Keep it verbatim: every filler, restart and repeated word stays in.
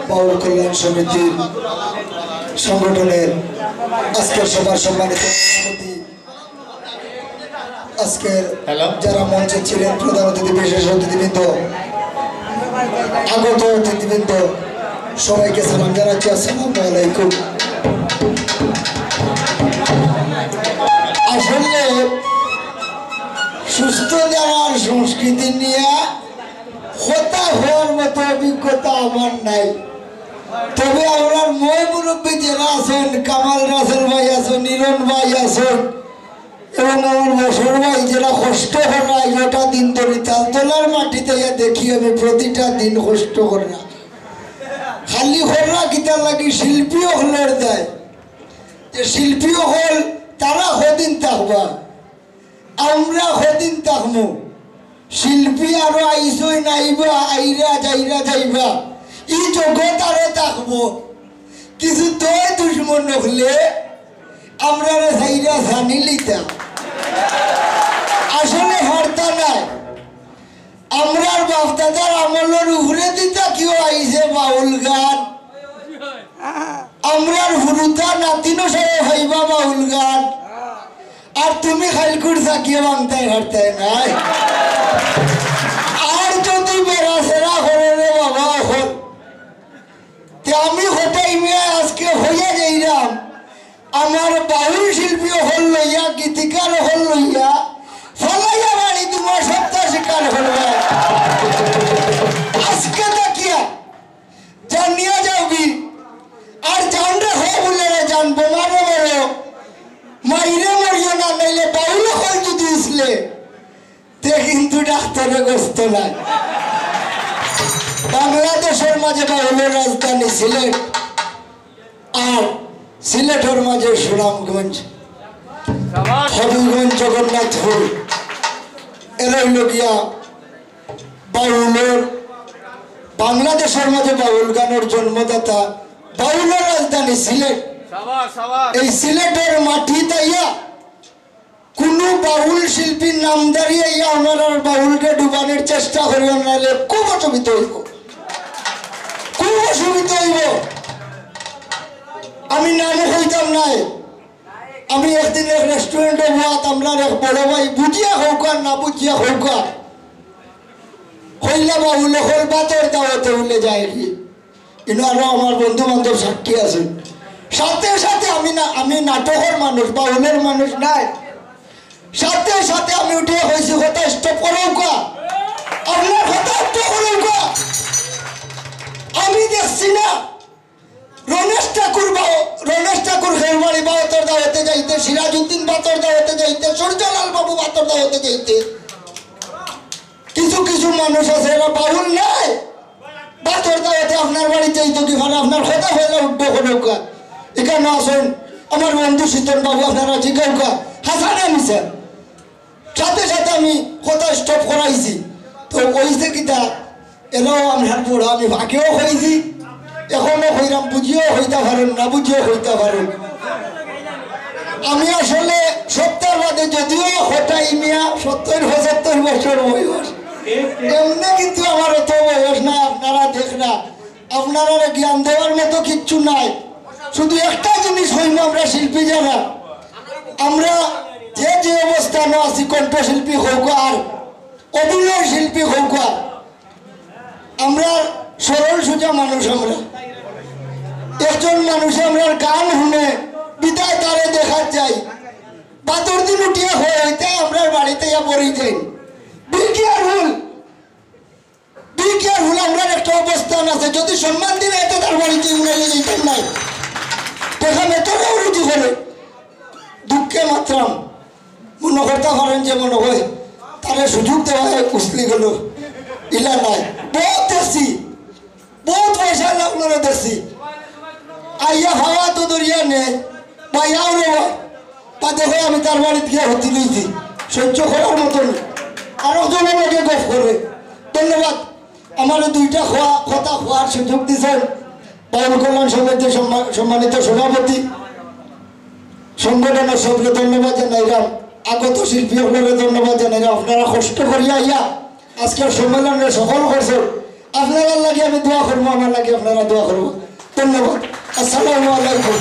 বাউল কল্যাণ সমিতির সংগঠনের আজকের সভার সম্মানিত সভাপতি, আজকের হ্যালো। যারা মঞ্চে ছিলেন, প্রধান অতিথি, বিশেষ অতিথিবৃন্দ, আগত অতিথিবৃন্দ, সবাইকে সালাম জানাচ্ছি, আসসালামু আলাইকুম। আসলে সুস্থ যারা সংস্কৃতি নিয়ে কথা হওয়ার মতো অভিজ্ঞতা আমার নাই। তবে আমরার ময় মুরব্বী যারা আছেন, কামাল রাসেল ভাই আছেন, ইরন ভাই আছেন, এবং আমার বসর ভাই যারা কষ্ট কররা, এগারোটা দিন ধরি তালতলার মাটিত আইয়া দেখি আমি প্রতিটা দিন কষ্ট কররা। খালি কররা কিতার লাগি? শিল্পী অকলর দায়। যে শিল্পী অকল, তারা কদিন থাকবা? আমরা কদিন থাকমু? শিল্পী আরো আইছইন, আইবা, আইরা, যাইরা, যাইবা। ই জগৎ আরো থাকবো। কিছু তয় দুশমন অকলে আমরারে ছাইরা ছানি লিতা। আসলে হারতা নায়। আমরার বাপদাদার আমলর উপরেদি থাকিও আইছে বাউল গান। আমরার হুরুতা নাতিনও সবে পাইবা বাউল গান। আর তুমি খাইলকুর থাকিও বাংতায় হারতায় নায়। আর যদি বেড়াছেড়া করে রে বাবা অকল, তে আমি হটাই মিয়া আজকে হইয়া যাইরাম, আমার বাউল শিল্পী অকল লইয়া, গীতিকার অকল লইয়া, ফালাইয়া বাড়ি তোমার সপ্তাহ শিকার করবে। আজকে দেখিয়া জানিয়া যাওগি, আর জানরে হো বলে রে জান, বোমারে বলো, মাইরে মরিও না, নাইলে বাউল অকল যদি উছলে, তে কিন্তু ডাক্তারে গস্ত নাই। বাংলাদেশর মাঝে বাউলর রাজধানী সিলেট, আর সিলেটর মাঝে সুনামগঞ্জ, হবিগঞ্জ, জগন্নাথপুর, এরা অইল গিয়া বাউলর, বাংলাদেশর মাঝে বাউল গানর জন্মদাতা, বাউলর রাজধানী সিলেট। এই সিলেটর মাটিত আইয়া কুনু বাউল শিল্পীর নামধারী আইয়া আপনারার বাউলরে ডুবানির চেষ্টা করিও না, নাইলে খুব অসুবিধা অইবো, খুব অসুবিধা অইবো। আমি নাম কইতাম নায়। আমি একদিন এক রেস্টুরেন্টো বওয়াত আমরার এক বড় ভাই বুঝিয়া কউক্কা, না বুঝিয়া কউক্কা, কইলা বাউল অকল ভাতর দাওয়াতে উলে যায় রে। ইনো আরো আমার বন্ধু বান্ধব সাক্ষী আছইন। সাথে সাথে আমি না, আমি নাটকর মানুষ, বাউলর মানুষ নায়। সাথে সাথে আমি উঠিয়া কইছি, কথা স্টপ করউক্কা, আপনার কথা স্টপ করউক্কা। আমি দেখছি না রমেশ ঠাকুর বা-, রমেশ ঠাকুর খেরবাড়ি ভাতর দাওয়াতে যাইতে, সিরাজউদ্দিন ভাতর দাওয়াতে যাইতে, সূর্যলাল বাবু ভাতর দাওয়াতে যাইতে, কিছু কিছু মানুষ আছে, এরা বাউল নায়। ভাতর দাওয়াতে আপনার বাড়িত যাইতো কি পারে, আপনার কথা কইলা উঠবো করউক্কা। এখানো আছইন আমার বন্ধু শীতল বাবু, আপনারা জিকাউক্কা, হাছা না মিছা? সাথে সাথে আমি কথা স্টপ করাইছি। তো অইছে কিতা, এরাও আমরার বড়, আমি আগেও কইছি, এখনো কইরাম, বুঝিয়াও কইতা পারইন, না বুঝিয়াও কইতা পারইন। আমি আসলে সত্তর বাদে, যদিও হটাই মিয়া সত্তর পঁচাত্তর বছর বয়স, এমনে কিন্তু আমার অত বয়স নাই। আপনারা দেখরা, আপনারারে জ্ঞান দেওয়ার মতো কিচ্ছু নাই। শুধু একটা জিনিস কইমু, আমরা শিল্পী যারা, আমরা যে যে অবস্থানো আছি, কণ্ঠশিল্পী কউক্কা আর অভিনয় শিল্পী কউক্কা, আমরা সরল সোজা মানুষ। আমরা একজন মানুষে আমরার গান হুনে, বিদায় তারে দেখাত যাই, ভাতর দিন উঠিয়া কয়, "ইতা আমরার বাড়িত আইয়া পড়ি যাইন।" Be careful, be careful, আমরার একটা অবস্থান আছে, যদি সম্মান দিলে এতে তার বাড়িত উনাইলে যাইতেন নাই। দেখা মেতরেও রুজি করে, দুঃখে মাতরাম। মনো করতা পারইন যে মনো অয় তারে সুযোগ দেওয়া অয়, উছলি গেল, ইলা নায়। বউত দেখছি, বউত পয়সা লাগলো রে দেখছি। আইয়া হাওয়া তো দরিয়া নেই, বা ইয়াও রে বা, তা দেখো আমি তার বাড়িত গিয়া হতি লইছি, সহ্য করার মতন। আর একজনের লগে গফ করে। ধন্যবাদ। আমারে দুইটা খোয়া-, কথা কওয়ার সুযোগ দিছইন। বাউল কল্যাণ সমিতির সম্মা-, সম্মানিত সভাপতি, সংগঠনের সবরে ধন্যবাদ জানাইরাম, আগত শিল্পী অকলরে ধন্যবাদ জানাইরাম। আপনারা কষ্ট করিয়া আইয়া আজকের সম্মেলনরে সফল করছইন। আপনারার লাগি আমি দোয়া করবো, আমার লাগি আপনারা দোয়া করবো। ধন্যবাদ। আসসালামু আলাইকুম।